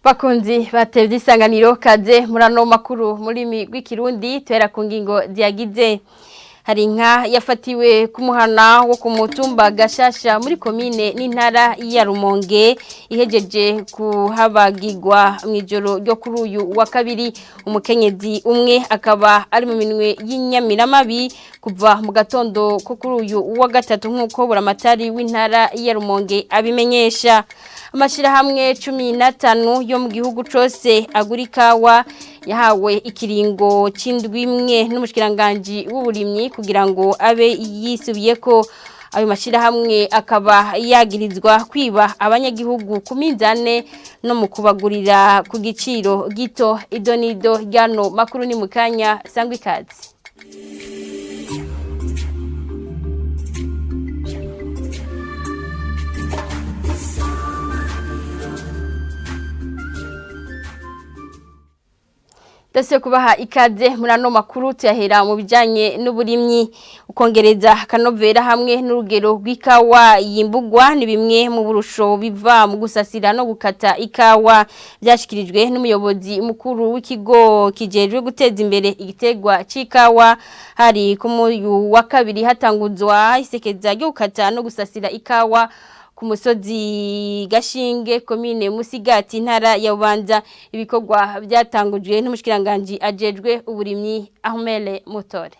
Bakunzi batevye isanganiro kaze murano makuru murimi rw'ikirundi tuhera ku ngingo ziyagize. Hari inka yafatiwe ku muhana wo ku mutumba Gashasha muri komine n'intara ya Rumonge ihejeje kuhabagirwa mw'ijoro ryo kuri uyu wa kabiri. Umukenyezi umwe akaba ari mu minwe y'inyamiramabi kuva mu gatondo ko kuri uyu wa gatatu nk'uko buramatari w'intara ya Rumonge abimenyesha. Amashirahamwe 15 yo mu gihugu cose agura ikawa yahawe ikiringo c'indwi imwe n'umushikiranganje w'uburimyi kugira ngo abe yisubiyeko. Ayo mashirahamwe akaba yagirizwa kwiba abanyagihugu ku minzane no mu kubagurira ku giciro gito. Idonido ryano makuru ni mukanya sangwa ikaze. Dase kubaha ikaze murano makuru tuyahera mu bijanye n'uburimyi. Ukongereza akanovera hamwe n'urugero rw'ikawa yimbugwa ni bimwe mu burusho biva mu gusasira no gukata ikawa, byashikirijwe n'umuyobozi mukuru w'ikigo kijejwe guteza imbere igitegwa c'ikawa. Hari ku muyu wa kabiri hatanguzwa isekeza ryo gukata no gusasira ikawa ku musozi Gashinge, komine Musigati, intara ya Bubanza. Ibikorwa byatangujwe n'umushikiranganje ajejwe uburimyi Ahmele Mutore.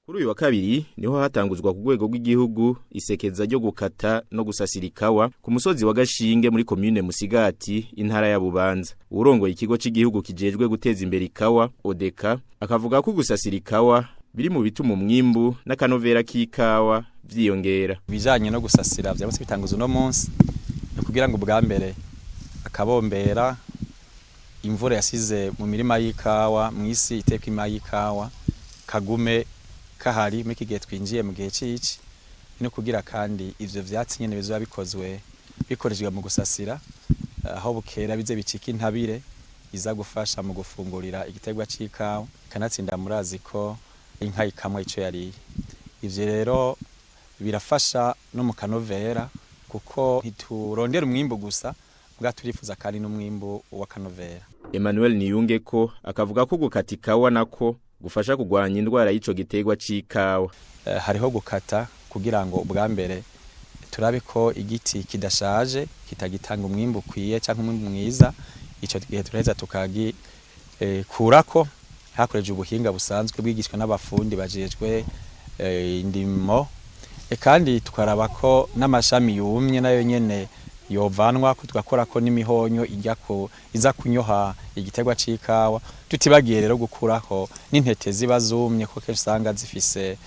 Kuri uyu wa kabiri niho hatanguzwa ku rwego rw'igihugu isekeza ryo gukata no gusasira ikawa ku musozi wa Gashinge muri komine Musigati, intara ya Bubanza. Urongoye ikigo c'igihugu kijejwe guteza imbere ikawa Odeka akavuga ko gusasira ikawa biri mu bituma umwimbu n'akanovera k'ikawa vyiyongera. Ibijanye no gusasira vyamaze bitanguza uno munsi ni kugira ngo ubwa mbere akabombera imvura yasize mu mirima y'ikawa mw'isi iteka ima y'ikawa kagume kahari muri iki gihe twinjiye mu gihe c'ici, no kugira kandi ivyo vyatsi nyene bizoba bikozwe bikoreshejwe mu gusasira aho bukera bize bicika intabire iza gufasha mu gufungurira igiterwa c'ikawa, kanatsinda murazi ko inka ikamwa ico yariye. Ivyo rero birafasha no mu kanovera kuko ntiturondera umwimbu gusa mbwa turifuza kandi n'umwimbu w'akanovera. Emmanuel Niyungeko akavuga ko gukata ikawa nako gufasha kugwanya indwara y'ico giterwa c'ikawa. Hariho gukata kugira ngo ubwa mbere turabe ko igiti kidashaje kitagitanga umwimbu ukwiye canke umwimbu mwiza. Ico gihe turaheza tukagikurako hakoreje ubuhinga busanzwe bwigishwa n'abafundi bajejwe indimo, kandi tukaraba ko n'amashami yumye nayo nyene yovanwa ko tugakorako n'imihonyo ijya ko iza kunyoha igiterwa c'ikawa, tutibagiye rero gukuraho n'intete ziba zumye ko kenshi usanga zifise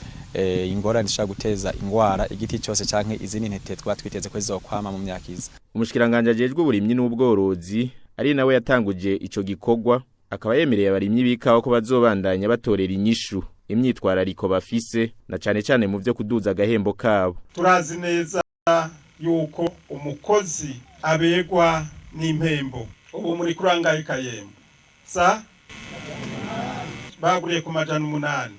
ingorane zishobora guteza ingwara igiti cyose canke izindi ntete twa twiteze ko zizokwama mu myaka iza. Umushikiranganje ajejwe uburimyi n'ubworozi ari nawe yatanguje ico gikorwa akaba yemereye abarimyi b'ikawa ko bazobandanya batorera inyishu imyitwarariko bafise na cane cane mu vyo kuduza agahembo kabo. Turazi neza yuko umukozi abegwa n'impembo. Ubu muri kurangayika yemwe sa baguriye ku 800.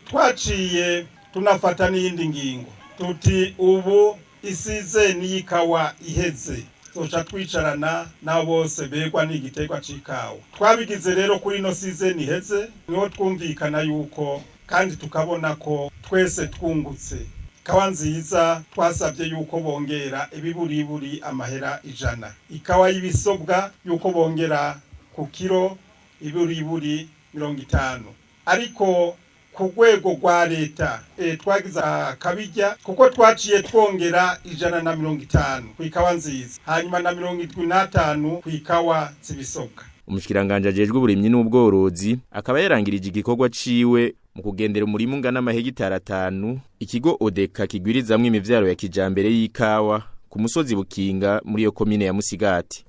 Twaciye tunafata n'iyindi ngingo tuti ubu isize n'iyikawa iheze tuca twicarana na bose begwa n'igiterwa c'ikawa. Twabigize rero kuri ino size iheze niho twumvikana yuko kandi tukabona ko twese twungutse. Ikawa nziza twasabye yuko bongera ibiburiburi amahera 100, ikawa y'ibisobwa yuko bongera ku kiro iburiburi 50. Ariko ku rwego rwa leta twagize akabijya kuko twaciye twongera 150 ku ikawa nziza, hanyuma na 75 ku ikawa z'ibisobwa. Umushikiranganje ajejwe uburimyi n'ubworozi akaba yarangirije igikorwa ciwe mu kugendera umurima ungana amahegitari 5 ikigo Odeka kigwirizamwo imivyaro ya kijambere y'ikawa ku musozi Bukinga muri iyo komine ya Musigati.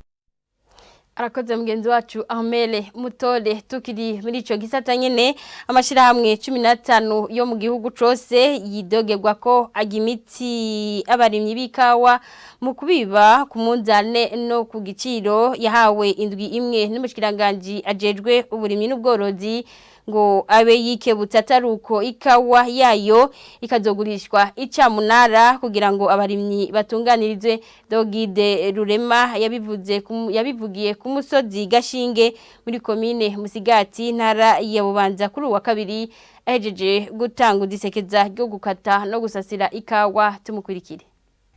Arakoze mugenzi wacu Ahmele Mutore. Tukiri muri ico gisata nyene, amashirahamwe 15 yo mu gihugu cose yidogerwa ko agimiti abarimyi b'ikawa mu kubiba ku munzane no ku giciro yahawe indwi imwe n'umushikiranganje ajejwe uburimyi n'ubworozi ngo abe yikebutse ataruko ikawa yayo ikazogurishwa icamunara kugira ngo abarimyi batunganirizwe. Dogide Rurema yabivuze yabivugiye ku musozi Gashinge muri komine Musigati ntara ya Bubanza kuri uwa kabiri ahejeje gutanga udisekeza ryo gukata no gusasira ikawa. Tumukurikire.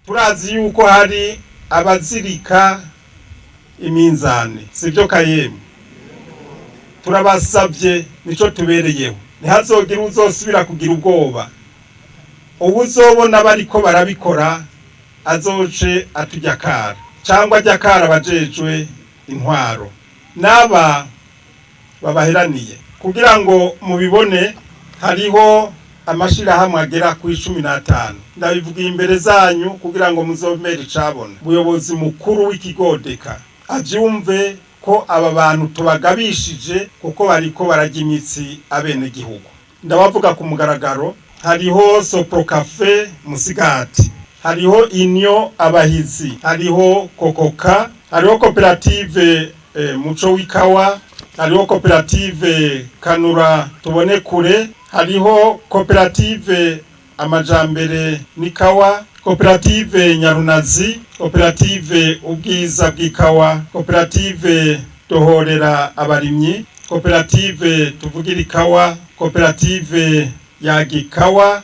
Turazi yuko hari abazirika iminzani, sibyo kayemu? Turabasabye, nico tubereyeho, ntihazogire uzosubira kugira ubwoba. Ubu uzobona bariko barabikora azoce atujya kara cyangwa ajya kara abajejwe intwaro n'aba babaheraniye kugira ngo mubibone. Hariho amashirahamwe agera ku 15. Ndabivugiye imbere zanyu kugira ngo muzomere icabona, umuyobozi mukuru w'ikigodeka avyumve ko aba bantu tubagabishije kuko bariko barajya imitsi abenegihugu. Ndabavuga ku mugaragaro: hariho Soprocafe Musigati, hariho Inyo Abahizi, hariho Kokoka, hariho koperative Muco w'Ikawa, hariho koperative Kanura Tubone Kure, hariho koperative Amajambere n'Ikawa, koperative Nyarunazi, koperative Ubwiza bw'Ikawa, koperative Dohorera Abarimyi, koperative Tuvugira Ikawa, koperative Yagikawa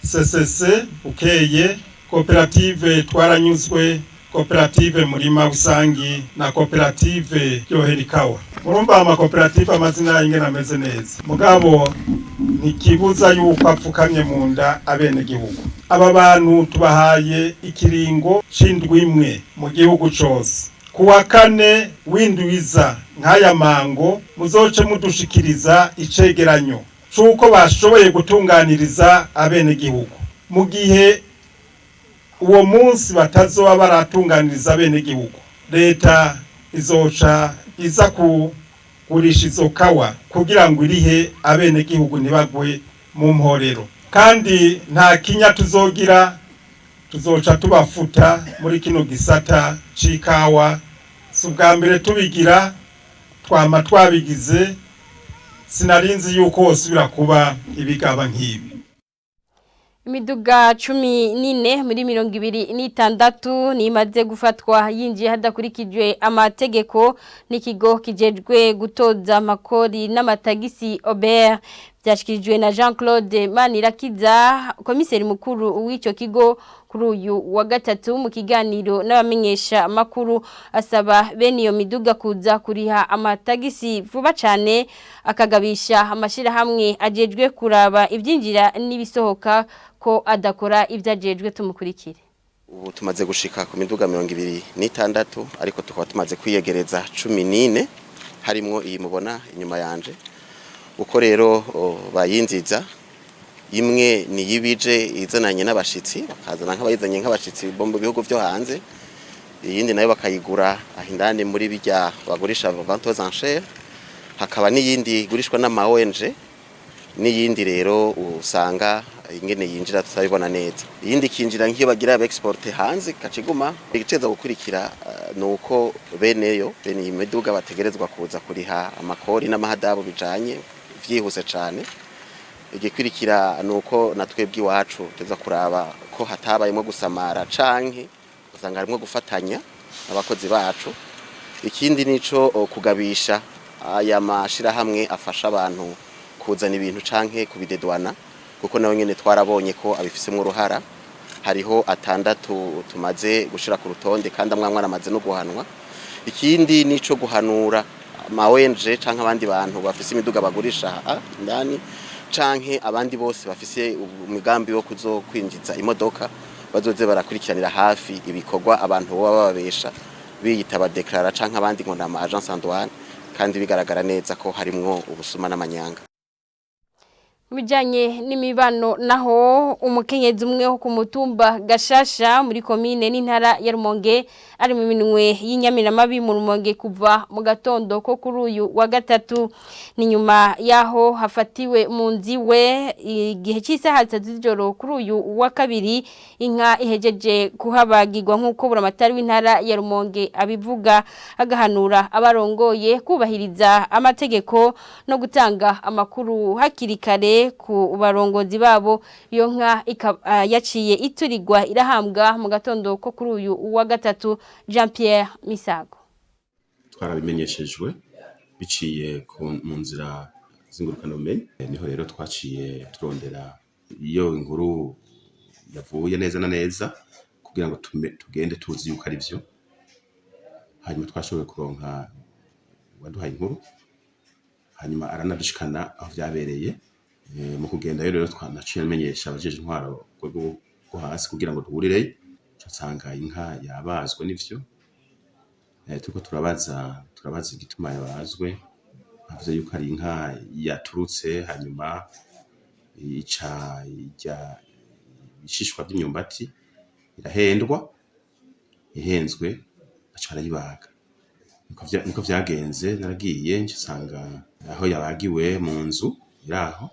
CCC Bukeye, koperative Twaranyuzwe, koperative Murima Rusangi na koperative Ryohera Ikawa. Murumva amakoperative amazina y'ingene ameze neza, mugabo ntikibuza yuko apfukamye mu nda abenegihugu. Aba bantu tubahaye ikiringo c'indwi imwe mu gihugu cose. Ku wa kane w'indwiza nk'aya mango muzoce mudushikiriza icegeranyo c'uko bashoboye gutunganiriza abenegihugu. Mu gihe uwo munsi batazoba baratunganiriza abenegihugu, leta izoca iza kugurisha izo kawa kugira ngo irihe abenegihugu ntibagwe mu mporero. Kandi nta kinya tuzogira, tuzoca tubafuta muri kino gisata c'ikawa. Si ubwa mbere tubigira, twama twabigize. Sinarinzi yuko wosubira kuba ibigaba nk'ibi. Imiduga 14 muri 26 nimaze gufatwa yinjiye hadakurikijwe amategeko n'ikigo kijejwe gutoza amakori n'amatagisi OBR. Byashikirijwe na Jean Claude Manirakiza, komiseri mukuru w'icyo kigo, kuri uyu wa gatatu mu kiganiro n'abamenyesha makuru. Asaba bene iyo miduga kuza kuriha amatagisi vuba cyane, akagabisha amashirahamwe ajejwe kuraba ibyinjira n'ibisohoka ko adakora ibyo ajejwe. Tumukurikire. Ubu tumaze gushika ku miduga 26, ariko tukaba tumaze kwiyegereza 14, harimwo iyi mubona inyuma yanje. Uko rero bayinziza, imwe ni yibije izananye n'abashitsi, bakazana nk'abayizanye nk'abashitsi bo mu bihugu vyo hanze, iyindi nayo bakayigura aho indani muri bijya bagurisha vente aux enchères, hakaba n'iyindi igurishwa n'ama ONG, n'iyindi rero usanga ingene yinjira tutabibona neza. Iyindi ikinjira nk'iyo bagira export hanze kaciguma. Igiceza gukurikira nuko beneyo, bene iyi miduga, bategerezwa kuza kuriha amakori n'amahadabu bijanye vyihuse cane. Igikurikira nuko na twebwe iwacu tuza kuraba ko hatabayemo gusamara canke usanga harimwo gufatanya abakozi bacu. Ikindi nico kugabisha aya mashirahamwe afasha abantu kuzana ibintu canke kubidedwana, kuko nawe nyene twarabonye ko abifisemwo uruhara. Hariho atandatu tumaze gushira ku rutonde, kandi amwe aramaze no guhanwa. Ikindi nico guhanura ama ONG canke abandi bantu bafise imiduga bagurisha aha indani, canke abandi bose bafise umugambi wo kuzokwinjiza imodoka, bazoze barakurikiranira hafi ibikorwa abantu boba bababesha biyita badeklara canke abandi ngo nama agence en douane, kandi bigaragara neza ko harimwo ubusuma n'amanyanga. Mu bijyanye n'imibano naho, umukenyezi umwe wo ku mutumba Gashasha muri komine n'intara ya Rumonge ari mu minwe y'inyamiramabi mu Rumonge kuva mu gatondo ko kuri uyu wa gatatu. Ni nyuma yaho hafatiwe mu nzu iwe igihe cy'isaha 3 z'ijoro kuri uyu wa kabiri inka ihejeje kuhabagirwa, nk'uko buramatari w'intara ya Rumonge abivuga, agahanura abarongoye kubahiriza amategeko no gutanga amakuru hakiri kare ku barongozi babo. Iyo nka yaciye iturirwa irahambwa mu gatondo ko kuri uyu wa gatatu. Jean Pierre Misago. Twarabimenyeshejwe biciye mu nzira z'ingurukanabumenyi. Niho rero twaciye turondera iyo inkuru yavuye neza na neza kugira ngo tugende tuzi yuko ari vyo. Hanyuma twashoboye kuronka uwaduhaye inkuru, hanyuma aranadushikana aho vyabereye. Mu kugendayo rero twanaciye amenyesha abajeje intwaro rwego rwo hasi kugira ngo duhurireyo, nsanga inka yabazwe n'ivyo. Turiko turabaza igituma yabazwe, bavuze yuko ari inka yaturutse hanyuma ica irya ibishishwa vy'imyumbati, irahendwa, ihenzwe baca barayibaga. Niko vyagenze. Naragiye nsanga aho yabagiwe mu nzu iraho,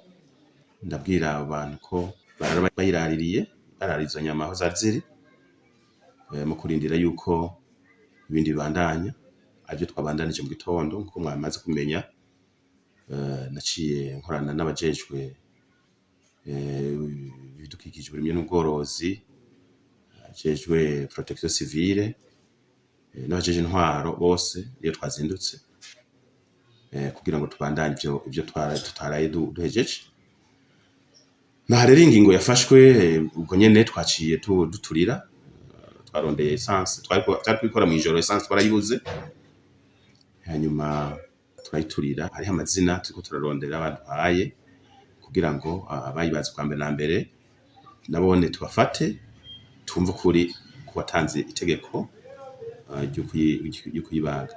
ndabwira abantu ko barara bayiraririye, bararira izo nyama aho zari ziri, mu kurindira yuko ibindi bibandanya, arivyo twabandanije mu gitondo nkuko mwamaze kumenya. Naciye nkorana n'abajejwe ibidukikije, uburimyi n'ubworozi, abajejwe protection civile, n'abajeje intwaro bose iyo twazindutse, kugira ngo tubandanye ivyo tutaraye duhejeje. Naha rero ingingo yafashwe, ubwo nyene twaciye duturira, twarondeye essence, twari kubikora mw'ijoro, essence twarayibuze, hanyuma turayiturira. Hariho amazina turiko turarondera baduhaye kugira ngo abayibaze bwa mbere na mbere nabone tubafate, twumve ukuri kuwatanze itegeko ryo kuyibaga.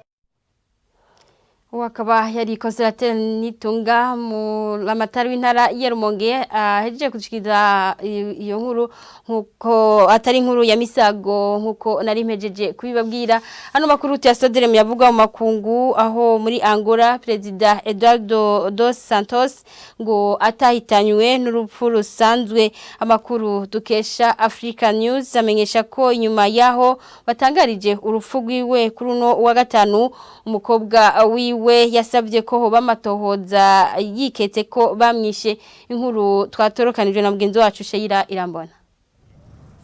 Uwo akaba yari Conservateur Nitunga mu amatari w'intara ya Rumonge, ahejeje kudushikiriza iyo nkuru, nkuko atari inkuru ya misago nkuko nari mpejeje kubibabwira. Hano makuru tuyasodere mu yavugwa mu makungu, aho muri Angola Perezida Eduardo dos Santos ngo atahitanywe n'urupfu rusanzwe. Amakuru dukesha Africa News amenyesha ko inyuma yaho batangarije urupfu rwiwe kuri uno wa gatanu, umukobwa wiwe yasabye ko hoba amatohoza, yiketse ko bamwishe. Inkuru twatorokanijwe na mugenzi wacu Sheira Irambona.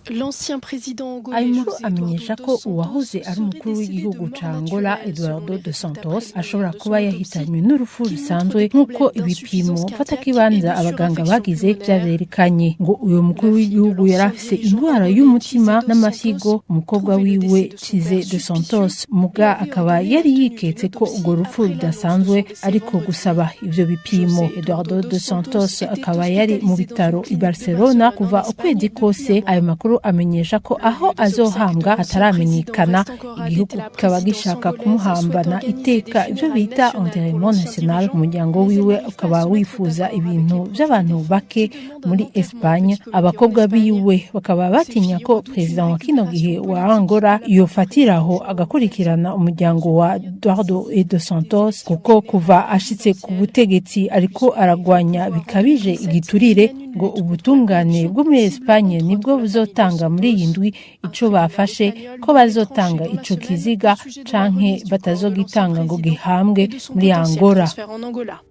L'ancien président angolais Ayo nkuru José amenyesha Eduardo ko dos Santos uwahoze ari serait umukuru décédé de w'igihugu mort ca Angola naturelle Eduardo selon les dos résultats Santos ashobora préliminaires de kuba son yahitanywe autopsie n'urupfu qui montrent rusanzwe des nk'uko problèmes ibipimo d'insuffisance mfatakibanza cardiaque et de abaganga surinfection bagize pulmonaire. vyarerekanye. Ngo uyo mukuru La fille de w'igihugu yari l'ancien afise dirigeant indwara angolais y'umutima José dos n'amafyigo. Santos Umukobwa trouvait le wiwe décès de son Chize père de suspicieux Santos et muga avait akaba ordonné la yari tenue d'une yiketse ko autopsie urwo rupfu après l'annonce de rudasanzwe son décès ariko vendredi. gusaba ivyo bipimo. José Eduardo Eduardo dos dos Santos Santos était akaba yari mu hospitalisé dans une bitaro i clinique de Barcelona Barcelone en kuva ukwezi Espagne kose. depuis un mois. Ayo makuru amenyesha ko Le aho lieu des obsèques de azohambwa l'ancien président hataramenyekana. reste encore à Igihugu la kikaba présidence gishaka angolaise souhaite kumuhambana organiser des iteka, ivyo funérailles bita nationales pour enterrement l'ancien national. dirigeant, Umuryango mais elle wiwe n'arrive pas à ukaba se mettre wifuza d'accord avec ibintu les proches vy'abantu du défunt bake qui demandent un muri enterrement en Espagne. petit comité en Abakobwa Espagne. biwe bakaba Ses batinya filles ko redoutent une perezida wa kino gihe récupération wa politique Angola de la part du yofatiraho président agakurikirana umuryango wa Eduardo dos Santos, kuko kuva ashitse ku butegetsi ariko aragwanya bikabije igiturire. Ngo ubutungane bwo muri Espagne nibwo buzotanga muri iyi ndwi ico bafashe, ko bazotanga ico kiziga canke batazogitanga ngo gihambwe et de son muri potentiel Angola. transfert en Angola.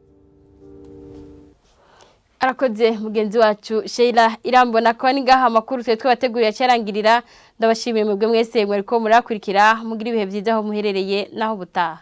Arakoze mugenzi wacu Sheila Irambona. Ko ni ngaha amakuru twe twabateguriye cyarangirira. Ndabashimiye mwebwe mwese mwariko murakurikira. Mugira ibihe byiza aho muherereye naho butaha.